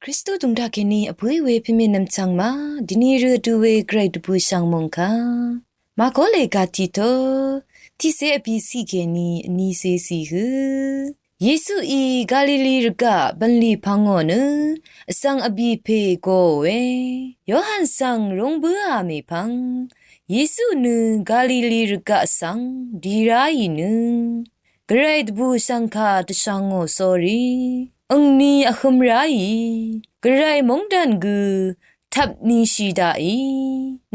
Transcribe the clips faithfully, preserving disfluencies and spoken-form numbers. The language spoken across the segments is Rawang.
Kristu dvng taq kèní vpǿì we pèmè nvmchvng ma, dvni rø vdu we Gvray dvbùshv̀ng mòngkà Màkó lèga tiqtó tiqcé vbìciq kèní vnícé ciq hø, Yesuí Galili rvgaq bv̀nlì pvngò nø vsvng vbì pè gòòe. Yohan svng rúng bǿà mèpvng Yesu nø Galili rvgaq svng di ráì nø Gvray dvbùshv̀ngkà dvshvngò sórí, angni vhø̄m ráì Gvray móngdàn gø tvpnishì daqì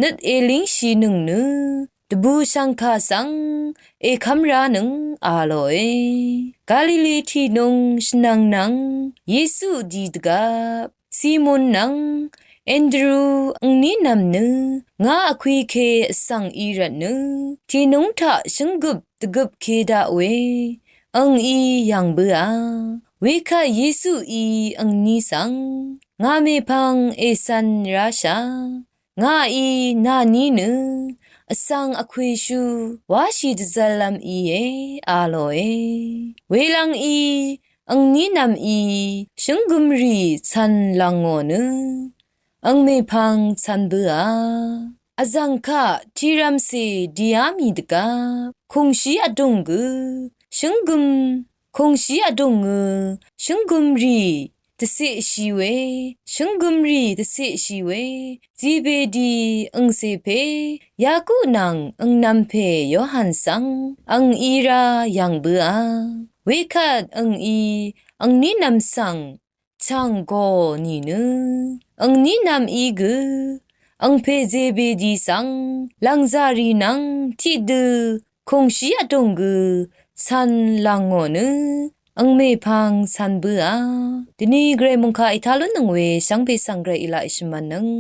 nøt èlíngshìnøng nø dvbùshv̀ngkà svng èkv́m ránøng a lòe. Galili tìnung shvnvng nvng Yesu di dvgvp Simon nvng Andru angní nvm nø ngà vkwì ke vsvng í rvt nø tìnung taq shǿnggøp dvgøp ke daq we angí yv̀ng bǿà. Wekvt Yesuí angní svng, ngà mèpvng ècv̄n ráshà, ngàí nàní nø vsvng vkwèshú wáshì dvzv̄llv́m íe a lòe. Welv́ngí angní nvmí shǿnggømrì cv̄n lv̀ngò nø ang mèpvng cv̄n bǿà. Vzv̀ng kaq tìrv̀mcè dìá mì dvgvp kùngshí vdùng gø shǿnggøm kùngshí vdùng gø shǿnggømrì dvceqshì we, shǿnggømrì dvceqshì we Zebedi angcè pè Yaku nvng angnvm pè Yohan svng ang í rá yv̀ng bǿà. Wekvt angí angní nvm svng chv̀ng gò nìnø angní nvmí gø angpè Zebedi svng lv̀ngzàrì nvng tiqdø kùngshí vdùng gø cv̄n lv̀ngò nø ang mèpvng cv̄n bǿà. Dvni Gvray mòngkà ètá lúnnøng we shvngpè svng Gvray í laq èshvmv̄nnøng.